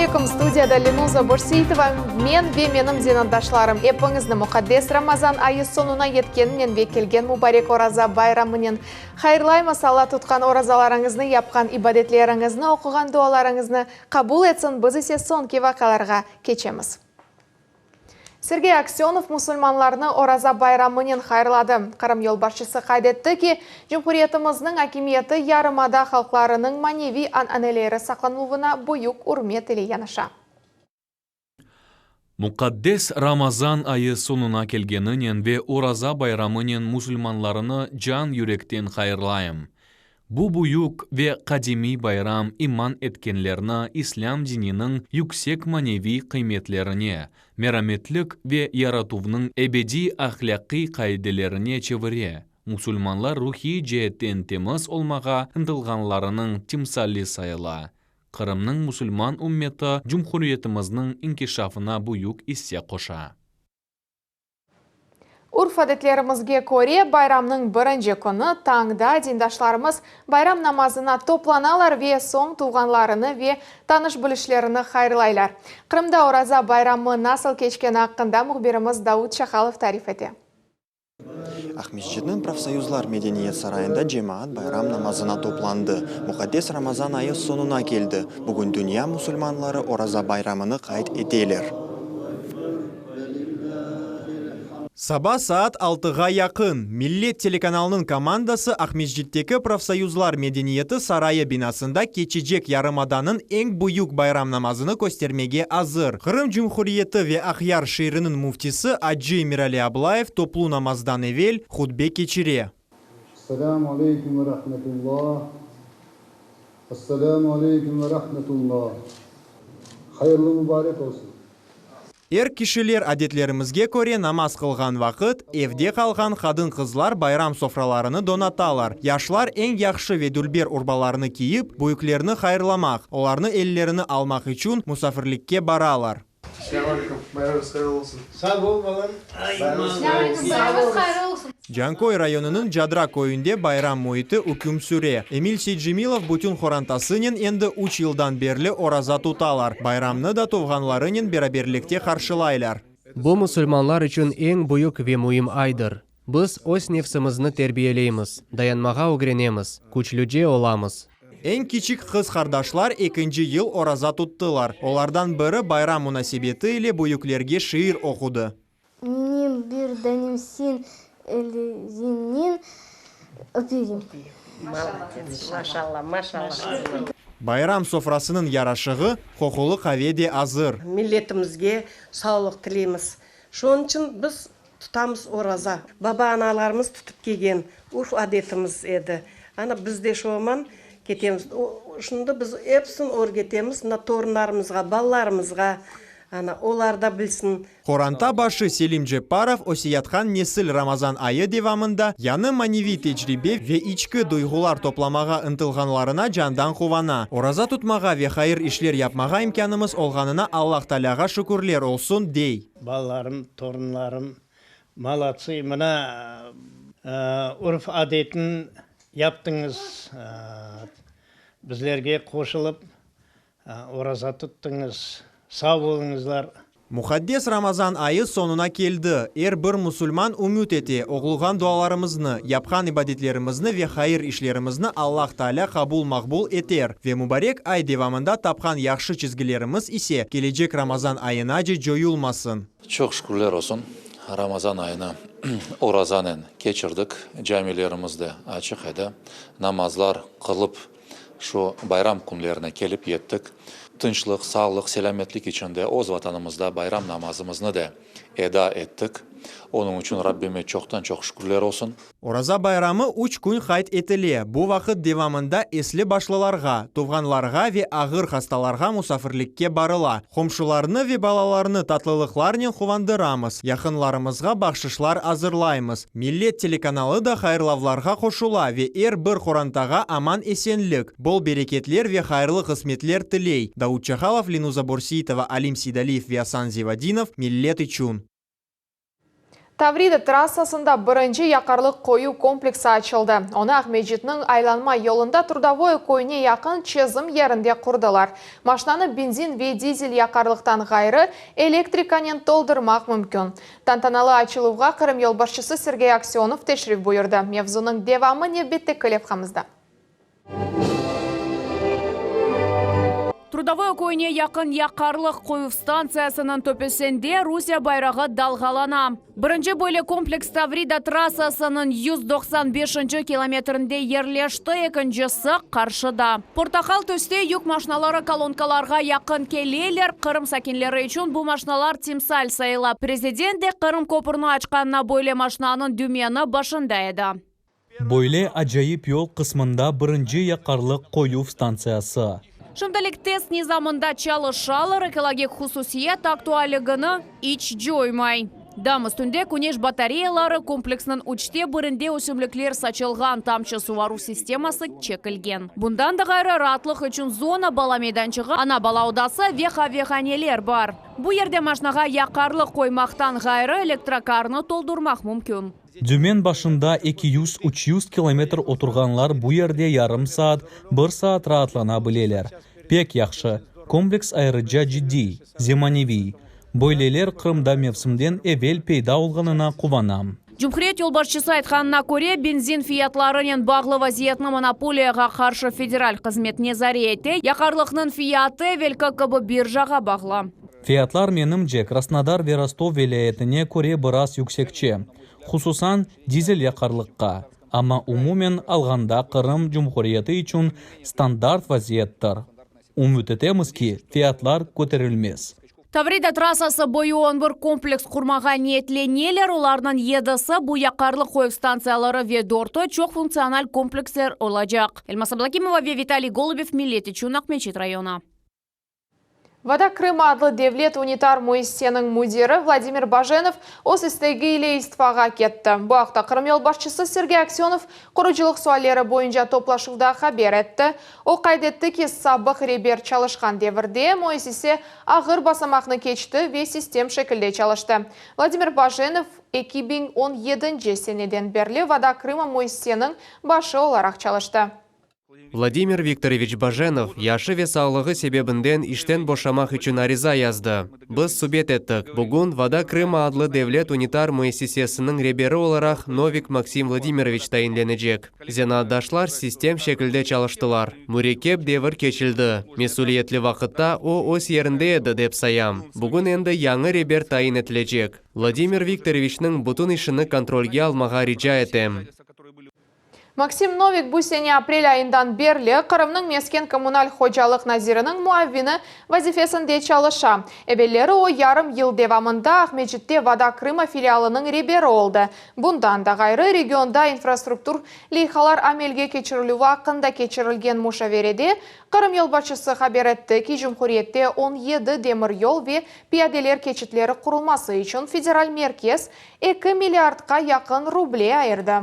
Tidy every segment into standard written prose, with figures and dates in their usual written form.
aleyküm, studiyada Lenuza Börseitova, men ve menim zenaatdaşlarım epiñizni muqaddes Ramazan ayı soñuna yetkeninen ve kelgen mubarek Oraza bayramınen hayırlaymız. Alla tutqan orazalarıñıznı, yapqan ibadetleriñizni, oquğan dualarıñıznı qabul etsin, biz ise soñki vaqialarğa keçemiz. Sergey Aksönov musulmanlarnı Oraza bayramınen hayırladı. Qırım yolbaşçısı qayd etti ki, cumhuriyetimizniñ akimiyeti yarımada halqlarınıñ maneviy ananeleri saqlanıluvına büyük ürmet ile yanaşa. Muqaddes Ramazan ayı soñuna kelgeninen ve Oraza bayramınen musulmanlarnı can-yürekten hayırlayım. Bu büyük ve qadimiy bayram iman etkenlerni İslâm dininiñ yüksek maneviy qıymetlerine, merametlik ve yaratuvnıñ ebediy ahlâqiy qaidelerine çevire, musulmanlar ruhiy ceetten temiz olmağa ıntılğanlarınıñ timsali sayıla. Qırımnıñ musulman ümmeti cumhuriyetimizniñ inkişafına büyük isse qoşa. Urf-adetlerimizge köre, bayramnıñ birinci künü tañda dindaşlarımız bayram namazına toplanalar ve soñ tuvğanlarını ve tanış-bilişlerini hayırlaylar. Qırımda Oraza bayramı nasıl keçkeni aqqında mühbirimiz Davut Çahalov tarif ete. Aqmescitniñ Profsoyuzlar medeniyet sarayında cemaat bayram namazına toplandı. Muqaddes Ramazan ayı soñuna keldi. Bugün dünya musulmanları Oraza bayramını qayd eteler. Saba saat altığa yaqın Millet telekanalınıñ komandası Aqmescitteki Profsoyuzlar medeniyeti sarayı binasında keçecek yarımadanıñ eñ büyük bayram namazını köstermege azır. Qırım Cumhuriyeti ve Aqyar şeeriniñ müftisi acı Emirali Ablayev toplu namazdan evel hutbe keçire. Esselâmu aleyküm ve rahmetullah. Esselâmu aleyküm ve rahmetullah. Hayırlı mübarek olsun. Er kişiler adetlerimizge köre namaz qılğan vaqıt, evde qalğan qadın-qızlar bayram sofralarını donatalar. Yaşlar eñ yahşı ve dülber urbalarını kiyip, büyüklerni hayırlamaq, olarnı ellerini almaq içün musafirlikke baralar. Selâm aleyküm, bayramıñız hayırlı olsun. Sağ ol, balam. Bayramıñız hayırlı olsun. Canköy rayonınıñ Cadra köyünde bayram müiti üküm süre. Emil Seytcemilov bütün qorantasınen endi üç yıldan berli oraza tutalar, bayramnı da tuvğanlarınen beraberlikte qarşılaylar. Bu musulmanlar içün eñ büyük ve müim aydır. Biz öz nefsimizni terbiyeleymiz, dayanmağa ögrenemiz, küçlüce olamız. Eñ kiçik qız qardaşlar ekinci yıl oraza tuttılar. Olardan biri bayram munasebeti ile büyüklerge şiir oqudı. Men bir danem sen eliñnen öpeyim. Maşalla, maşalla. Bayram sofrasınıñ yaraşığı, qoqulı qave de azır. Milletimizge sağlıq tileymiz. Şonıñ içün biz tutamız oraza. Baba-analarımız tutıp kelgen urf-adetimiz edi. Ana biz de şoman ketemiz. Şunı biz episini örgetemiz mına torunlarımızğa, balalarımızğa. Ana olar da bilsin. Qoranta başı Selim Cepparov öseyatqan nesil Ramazan ayı devamında yañı maneviy tecribe ve içki duyğular toplamağa ıntılğanlarına candan quvana. Oraza tutmağa ve hayır işler yapmağa imkânımız olğanına Allah Taalâğa şükürler olsun, dey. Balalarım, torunlarım molodцы, mına urf-adetin yaptıñız, bizlerge qoşulıp Oraza tuttıñız, sağ oluñızlar. Muqaddes Ramazan ayı soñuna keldi. Er bir musulman ümüt ete, oqulğan dualarımıznı, yapqan ibadetlerimizni ve hayır işlerimizni Allah Taalâ qabul-maqbul eter ve mubarek ay devamında tapqan yahşı çizgilerimiz ise kelecek Ramazan ayınace coyulmasın. Çoq şükürler olsun, Ramazan ayını orazanen keçirdik, camilerimiz de açıq edi, namazlar qılıp, Şu bayram künlerine kelip yettik. Tınçlıq, sağlıq, selâmetlik içinde öz Vatanımızda bayram namazımıznı da eda ettik. Onıñ içün Rabbime çoqtan-çoq şükürler olsun. Oraza bayramı üç kün qayd etile. Bu vaqıt devamında esli-başlılarğa, tuvğanlarğa ve ağır hastalarğa musafirlikke barıla. Qomşularnı ve balalarnı tatlılıqlarnen quvandıramız, yaqınlarımızğa bahşışlar azırlaymız. Millet telekanalı da hayırlavlarğa qoşula ve er bir qorantağa aman-esenlik, bol bereketler ve hayırlı qısmetler tiley. Davut Çahalov, Lenuza Borsiytova, Alim Seydaliyev ve Asan Zevadinov, Millet içün. Tavrida trassasında birinci yaqarlıq qoyuv kompleksi açıldı. Onı Aqmescitniñ aylanma yolunda Trudovoye köyüne yaqın çezim yerinde qurdılar. Maşnanı benzin ve dizel yaqarlıqtan ğayrı, elektrikanen toldurmaq mümkün. Tantanalı açıluvğa Qırım yolbaşçısı Sergey Aksönov teşrif buyurdı. Mevzunıñ devamı nevbetteki levhamızda. Trudovoye köyüne yaqın yaqarlıq qoyuv stantsiyasınıñ töpesinde Rusiye bayrağı dalğalana. Birinci böyle kompleks Tavrida trassasınıñ 195-nci kilometrinde yerleşti, ekincisi, qarşıda. Portaqal tüste yük maşnaları kolonkalarğa yaqın keleler, Qırım sakinleri içün bu maşnalar timsal sayıla. Prezident de Qırım köprüni açqanına böyle maşnanıñ dümeni başında edi. Böyle acayip yol qısmında birinci yaqarlıq qoyuv stantsiyası. Şimdilik test nizamında çalışalar, ekologik hususiyet aktualligini iç coymay. Dam üstünde küneş batareyaları, kompleksniñ üçte birinde ösümlikler saçılğan, tamçı suvaruv sisteması çekilgen. Bundan da ğayrı, raatlıq içün zona, bala meydançığı, ana-bala odası ve qavehaneler bar. Bu yerde maşnağa yaqarlıq qoymaqtan ğayrı, elektrokarnı toldurmaq mümkün. Dümen başında 200, 300 kilometr oturğanlar bu yerde yarım saat, bir saat raatlana bileler. Pek yahşı. Kompleks ayrıca ciddiy, zemaneviy. Böyleler Qırımda mevsimden evel peyda olğanına quvanam. Cumhuriyet yolbaşçısı aytqanına köre, benzin fiyatlarınen bağlı vaziyetni monopoliyağa qarşı federal hızmet nezare ete, yaqarlıqnıñ fiyatı evelki kibi birjağa bağlı. Fiyatlar, menimce, Krasnodar ve Rostov vilâyetine köre biraz yüksekçe, hususan dizel yaqarlıqqa, amma umumen alğanda Qırım Cumhuriyeti içün standart vaziyettir. Ümüt etemiz ki, fiyatlar köterilmez. Tavrida trassası boyu on bir kompleks qurmağa niyetleneler, olarnıñ yedisi bu yaqarlıq qoyuv stantsiyaları ve dörtü çoq funktsional kompleksler olacaq. Elmaz Ablâkimova ve Vitaliy Golubev, Millet içün, Aqmeçit rayonı. Voda Krıma adlı devlet unitar müessiseniñ müdiri Vladimir Bajenov öz istegi ile istifağa ketti. Bu aqta Qırım yolbaşçısı Sergey Aksönov qurucılıq sualleri boyunca toplaşuvda haber etti. O qayd etti ki, sabıq reber çalışqan devirde müessise ağır basamaqnı keçti ve sistem şekilde çalıştı. Vladimir Bajenov 2017 seneden berli Voda Krıma müessiseniñ başı olaraq çalıştı. Vladimir Viktoroviç Bajenov yaşı ve sağlığı sebebinden işten boşamaq içün ariza yazdı. Biz subet ettik. Bugün Voda Krıma adlı devlet unitar müessisesiniñ reberi olaraq Novik Maksim Vladimiroviç tayinlenecek. Zenaatdaşlar sistem şekilde çalıştılar. Mürekkep devir keçildi. Mesüliyetli vaqıtta o öz yerinde edi, dep sayam. Bugün endi yañı reber tayin etilecek. Vladimir Viktoroviçniñ bütün işini kontrolge almağa rica etem. Maksim Novik bu sene aprel ayından berli Qırımnıñ mesken-kommunal hocalıq naziriniñ muavini vazifesinde çalışa. Evelleri o, yarım yıl devamında Aqmescitte Voda Krıma filialınıñ reberi oldı. Bundan da ğayrı, regionda infrastruktur leyhalar amelge keçirilüvi aqqında keçirilgen muşaverede Qırım yolbaşçısı haber etti ki, cumhuriyette 17 demiryol ve piyadeler keçitleri qurulması içün federal merkez eki milliardqa yaqın ruble ayırdı.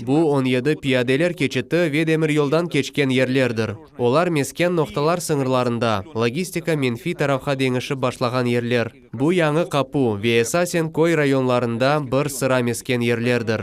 Bu 17 piyadeler keçiti ve demiryoldan keçken yerlerdir. Olar mesken noqtalar sıñırlarında, logistika menfiy tarafqa deñişip başlağan yerler. Bu Yañı Qapu ve esasen köy rayonlarında bir sıra mesken yerlerdir.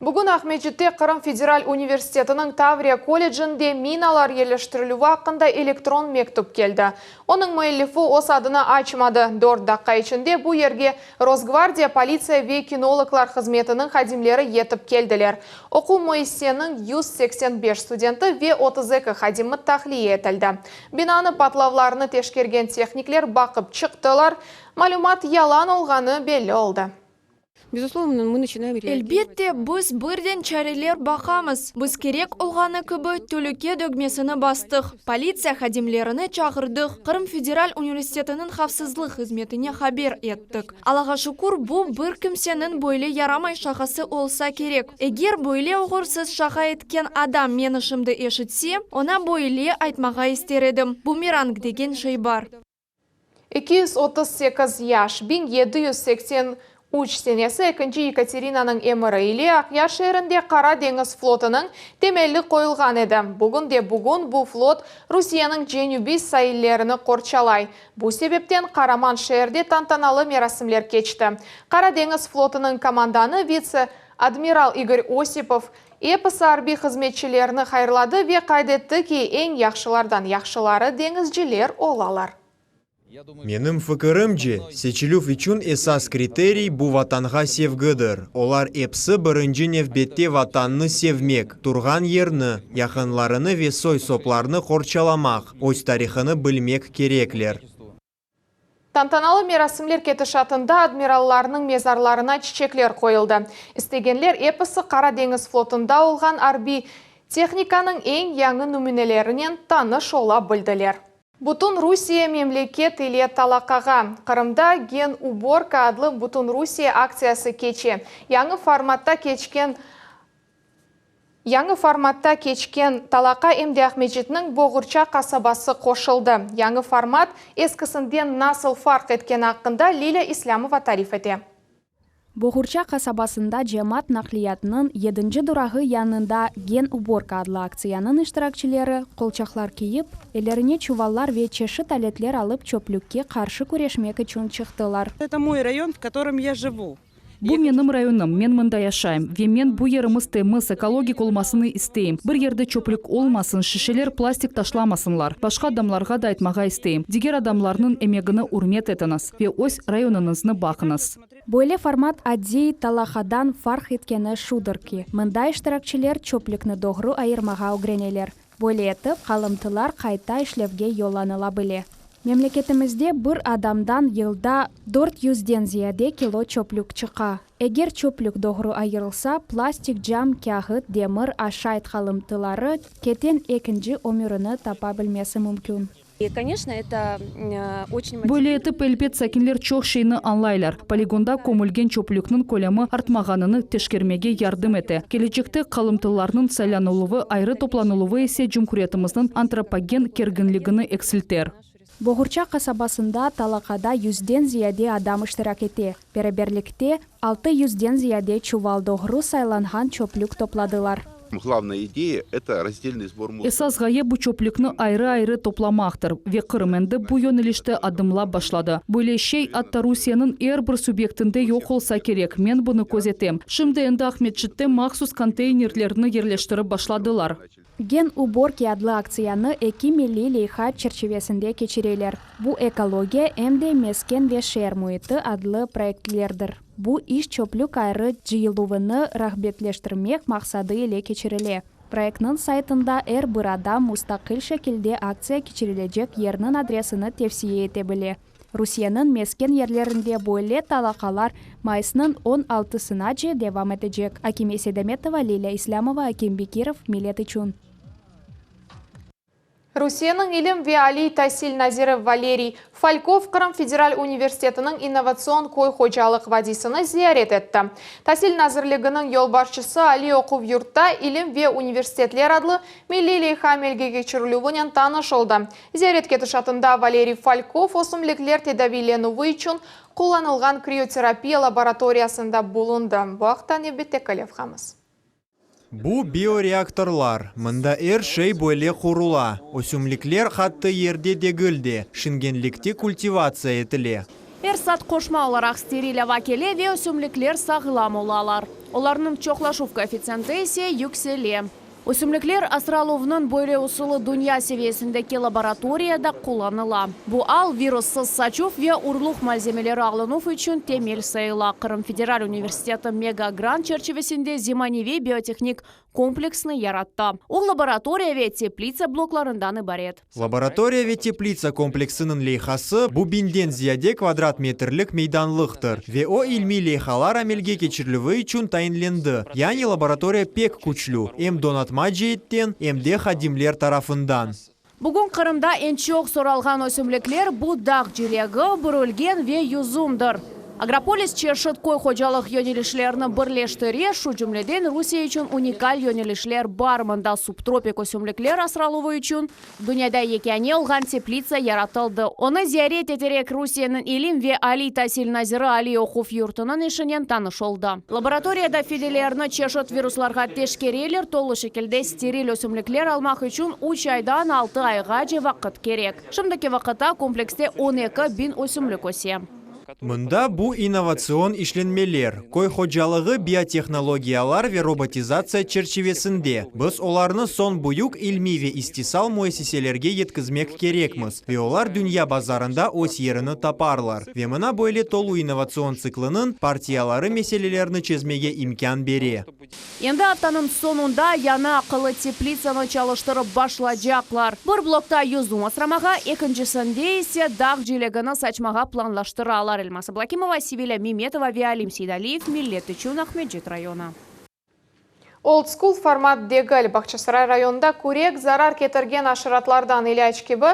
Bugün Aqmescitte Qırım federal universitetiniñ Tavriya kollecinde minalar yerleştirilüvi aqqında elektron mektüp keldi. Onıñ müellifi öz adını açmadı. Dört daqqa içinde bu yerge Rosgvardiya, politsiya ve kinologlar hızmetiniñ hadimleri yetip keldiler. Oquv müessiseniñ 185 studenti ve 32 hadimi tahliye etildi. Binanı patlavlarnı teşkergen tehnikler baqıp çıqtılar. Malümat yalan olğanı belli oldı. Elbette, biz birden çareler baqamız. Biz kerek olğanı kibi telüke dögmesini bastıq, politsiya hadimlerini çağırdıq, Qırım federal universitetiniñ havfsızlıq hızmetine haber ettik. Allağa şükür, bu bir kimseniñ böyle yaramay şaqası olsa kerek. Eger böyle oğursız şaqa etken adam meni şimdi eşitse, oña böyle aytmağa ister edim, bumerang degen şey bar. 238 yaş, 1783. Üç senesi ekinci Yekaterinanıñ emiri ile Aqyar şeerinde Qara deñiz flotunıñ temelli qoyulğan edi. Bugün de bugün bu flot Rusiyeniñ cenübiy saillerini qorçalay. Bu sebepten qaraman şeerde tantanalı merasimler keçti. Qara deñiz flotunıñ komandanı vitse-admiral İgor Osipov episi arbiy hızmetçilerni hayırladı ve qayd etti ki, eñ yahşılardan yahşıları deñizciler olalar. Menim fikirimce, seçilüv içün esas kriteriy bu Vatanğa sevgidir. Olar episi birinci nevbette Vatannı sevmek, turğan yerni, yaqınlarını ve soy-soplarnı qorçalamaq, öz tarihını bilmek kerekler. Tantanalı merasimler ketişatında admirallarnıñ mezarlarına çiçekler qoyuldı. İstegenler episi Qara deñiz flotunda olğan arbiy tehnikanıñ eñ yañı nümünelerinen tanış ola bildiler. Bütün Rusiye memleket ile talaqağa, Qırımda Genuborka adlı Bütünrusiye aktsiyası keçe. Yañı formatta keçken Yañı formatta keçken talaqa em de Aqmescitniñ Boğurça qasabası qoşuldı. Yañı format eskisinden nasıl farq etkeni aqqında Lilâ İslâmova tarif ete. Boğurça qasabasında cemaat naqliyatınıñ yedinci durağı yanında Genuborka adlı aktsiyanıñ iştirakçileri qolçaqlar kiyip, ellerine çuvallar ve çeşit aletler alıp çöplükke qarşı küreşmek içün çıqtılar. Это мой район, в котором я живу. Bu menim rayonım, men mında yaşayım. Ve men bu yerimiz temiz, ekologik olmasını isteyim. Bir yerde çöplük olmasın, şişeler, plastik taşlamasınlar. Başqa adamlarğa da aytmağa isteyim, diger adamlarnıñ emegini ürmet etiñiz ve öz rayonıñıznı baqıñız. Böyle format adiy talaqadan farq etkeni şudır ki, mında iştirakçiler çöplükni doğru ayırmağa ögreneler. Böyle etip, qalımtılar qayta işlevge yollanıla bile. Memleketimizde bir adamdan yılda dört yüzden ziyade kilo çöplük çıqa. Eger çöplük doğru ayırılsa, plastik, cam, kâğıt, demir, aşayt qalımtıları keten ekinci ömürini tapa bilmesi mümkün. Böyle etip, elbet, sakinler çoq şeyni añlaylar, poligonda kömülgen çöplükniñ kölemi artmağanını teşkermege yardım ete. Kelecekte qalımtılarnıñ saylanıluvı, ayrı toplanıluvı ise cumhuriyetimizniñ antropogen kerginligini eksilter. Boğurça qasabasında talaqada yüzden ziyade adam iştirak ete. Beraberlikte altı yüzden ziyade çuval doğru saylanğan çöplük topladılar. Glavnaya ideya, eto razdelnıy sbor musora. Esas ğaye bu çöplükni ayrı-ayrı toplamaqtır. Ve Qırım endi bu yönelişte adımlap başladı. Böyle şey atta Rusiyeniñ er bir subyektinde yoq olsa kerek, men bunı közetem. Şimdi endi Aqmescitte mahsus konteynerlerni yerleştirip başladılar. Gen uborki adlı aktsiyanı eki milliy leyha çerçivesinde keçireler. Bu Ekologiya em de Mesken ve şeer müiti adlı proyektlerdir. Bu iş çöplük ayrı cıyıluvını rağbetleştirmek maqsadı ile keçirile. Proyektniñ saytında er bir adam mustaqil şekilde aktsiya keçirilecek yerniñ adresini tevsiye ete bile. Rusiyeniñ mesken yerlerinde böyle talaqalar mayısnıñ on altısınace devam etecek. Akime Seydametova, Lilâ İslâmova, Akim Bekirov, Millet içün. Rusiyeniñ ilim ve aliy tasil naziri Valeriy Falkov Qırım federal universitetiniñ innovatsion köy hocalıq vadiysini ziyaret etti. Tasil nazirliginiñ yolbaşçısı aliy oquv yurtta İlim ve universitetler adlı milliy leyha amelge keçirilüvinen tanış oldı. Ziyaret ketişatında Valeriy Falkov ösümlikler tedaviylenüvi içün qullanılğan krioterapiya laboratoriyasında bulundı. Bu aqta nevbetteki levhamız. Bu bioreaktorlar. Mında er şey böyle qurula. Ösümlikler qattı yerde degil de, şingenlikte kultivatsiya etile. Er saat qoşma olaraq steril ava kele ve ösümlikler sağlam olalar. Olarnıñ çoqlaşuv koeffitsiyenti ise yüksele. Ösümlikler asraluvnıñ böyle usulı dünya seviyesindeki laboratoriyada qullanıla. Bu al virussız saçuv ve urluq malzemeleri alınuv içün temel sayıla. Qırım federal universiteti megagrant çerçivesinde zemaneviy biotehnik kompleksni yarattı. O, laboratoriya ve teplitsa bloklarından ibaret. Laboratoriya ve teplitsa kompleksiniñ leyhası, bu biñden ziyade kvadrat metrlik meydanlıqtır ve o ilmiy leyhalar amelge keçirilüvi içün tayinlendi. Yani laboratoriya pek küçlü, em donatma ceetten, em de hadimler tarafından. Bugün Qırımda eñ çoq soralğan ösümlikler bu dağ cilegi, bürülgen ve yüzümdir. Agropolis çeşit köy hocalıq yönelişlerini birleştire, şu cümleden Rusiye içün unikal yönelişler bar, mında subtropik ösümlikler asraluvı içün dünyada yekâne olğan teplitsa yaratıldı. Onı ziyaret eterek, Rusiyeniñ ilim ve aliy tasil naziri aliy oquv yurtunıñ işinen tanış oldı. Laboratoriyada fidelerni çeşit viruslarğa teşkereler, tolu şekilde steril ösümlikler almaq içün üç aydan altı ayğace vaqıt kerek. Şimdiki vaqıtta komplekste 12 biñ ösümlik öse. Mında bu innovatsion işlenmeler, köy hocalığı, biotehnologiyalar ve robotizatsiya çerçivesinde. Biz olarnı soñ büyük ilmiy ve istisal müessiselerge yetkizmek kerekmiz ve olar dünya bazarında öz yerini taparlar. Ve mına böyle tolu innovatsion tsikliniñ partiyaları meselelerni çezmege imkân bere. Endi aftanıñ soñunda yañı aqıllı teplitsanı çalıştırıp başlaycaqlar. Bir blokta yüzüm asramağa, ekincisinde ise dağ cilegini saçmağa planlaştıralar. Elmaz Ablâkimova, Sevilâ Memetova ve Alim Seydaliyev, Millet içün Aqmescit rayonı. Old school format degil, Bağçasaray rayonında kürek zarar ketirgen aşeratlardan ilâc kibi,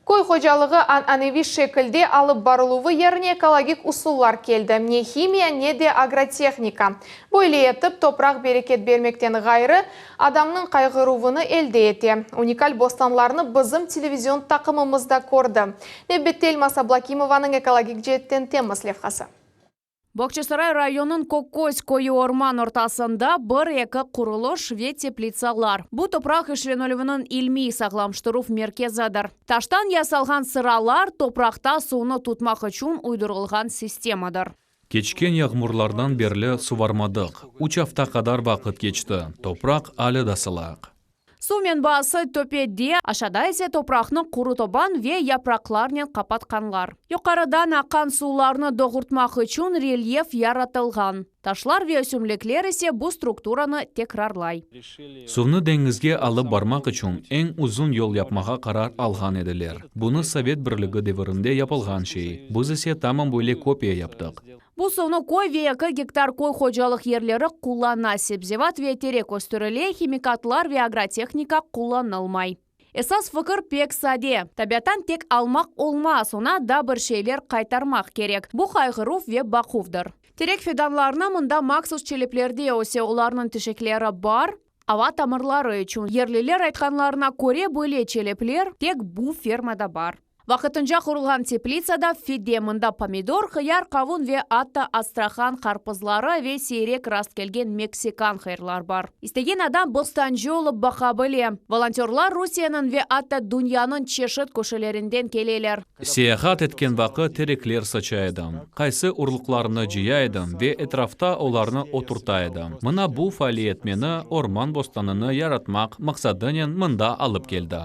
köy hocalığı ananeviy şekilde alıp barıluvı yerine ekologik usullar keldi, ne himiya, ne de agrotehnika. Böyle etip, topraq bereket bermekten ğayrı, adamnıñ qayğıruvını elde ete. Unikal bostanlarnı bizim televizion taqımımız da kördi. Nevbette Elmaz Ablâkimovanıñ ekologik ceetten temiz levhası. Bağçasaray rayonınıñ Kökköz köyü orman ortasında bir-eki qurulış ve teplitsalar. Bu topraq işlenilüviniñ ilmiy sağlamştıruv merkezidir. Taştan yasalğan sıralar, topraqta suvnı tutmaq içün uydurılğan sistemadır. Keçken yağmurlardan berli suvarmadıq. Üç afta qadar vaqıt keçti, topraq alâ da sılaq. Suv menbaası töpede, aşağıda ise topraqnı quru toban ve yapraqlarnen qapatqanlar. Yuqarıdan aqqan suvlarnı doğurtmaq içün relyef yaratılğan. Taşlar ve ösümlikler ise bu strukturanı tekrarlay. Suvnı deñizge alıp barmaq içün eñ uzun yol yapmağa qarar alğan ediler. Bunı Sovet Birligi devirinde yapılğan şey. Biz ise tamam böyle kopiya yaptıq. Bu suvnı köy ve eki gektar köy hocalıq yerleri qullana, sebzevat ve terek östürile, himikatlar ve agrotehnika qullanılmay. Esas fikir pek sade, tabiattan tek almaq olmaz, oña da bir şeyler qaytarmaq kerek. Bu qayğıruv ve baquvdır. Terek fidanlarını mında mahsus çeleplerde öse, olarnıñ tişekleri bar, ava tamırları içün. Yerliler aytqanlarına köre, böyle çelepler tek bu fermada bar. Vaqtınca qurulğan teplitsada fide, mında pomidor, hıyar, qavun ve atta astrahan qarpızları ve siyrek rastkelgen meksikan hıyarlar bar. İstegen adam bostancı olıp baqa bile. Volontörlar Rusiyeniñ ve atta dünyanıñ çeşit köşelerinden keleler. Seyahat etken vaqıt terekler saça edim, qaysı urluqlarını cıya edim ve etrafta olarnı oturta edim. Mına bu faaliyet meni orman bostanını yaratmaq maqsadınen mında alıp keldi.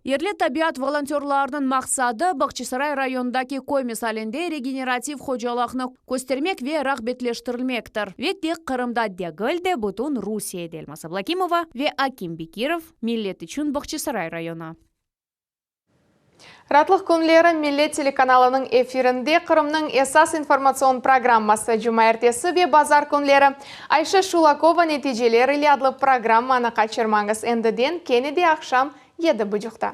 Yerli tabiat volontörlarınıñ maqsadı, Bağçasaray rayonındaki köy misalinde regenerativ hocalaqnı köstermek ve rağbetleştirilmektir. Ve tek Qırımda degil de, bütün Rusiyede. Elmaz Ablâkimova ve Akim Bekirov, Millet içün Bağçasaray rayonı. Raatlıq künleri Millet telekanalınıñ efirinde Qırımnıñ esas informatsion programması cumaertesi ve bazar künleri Ayşe Şulakova neticeler ile adlı programmanı qaçırmañız. Endiden kene de aqşam yedi bucuqta.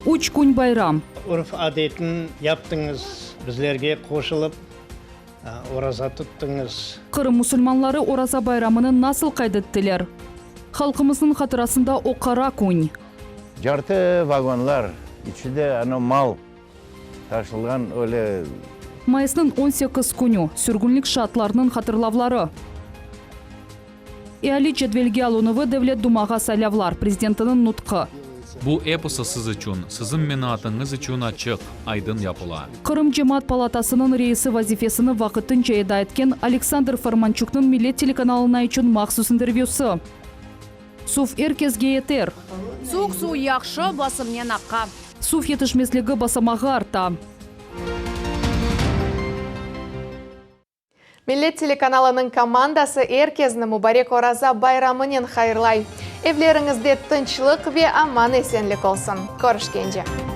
Üç kün bayram. Urf-adetin yaptıñız, bizlerge qoşulıp oraza tuttıñız. Qırım musulmanları Oraza bayramını nasıl qayd ettiler? Halqımıznıñ hatırasında o qara kün. Cartı vagonlar, içinde ano mal taşılğan öyle. Mayısnıñ 18 künü, sürgünlik şaatlarınıñ hatırlavları. Eali cedvelge alınuvı, Devlet Dumağa saylavlar, prezidentiniñ nutqı. Bu episi siz içün, siziñ menaatıñız içün açıq, aydın yapıla. Qırım Cemaat palatasınıñ reisi vazifesini vaqtınca eda etken Aleksandr Formançuknıñ Millet telekanalına içün mahsus intervyüsi. Suv er kesge yeter. Suvuq suv yahşı basımnen aqa. Suv yetişmezligi basamağı arta. Millet telekanalınıñ komandası er kesni mubarek Oraza bayramınen hayırlay. Evleriñizde tınçlıq ve aman-esenlik olsun. Körüşkence!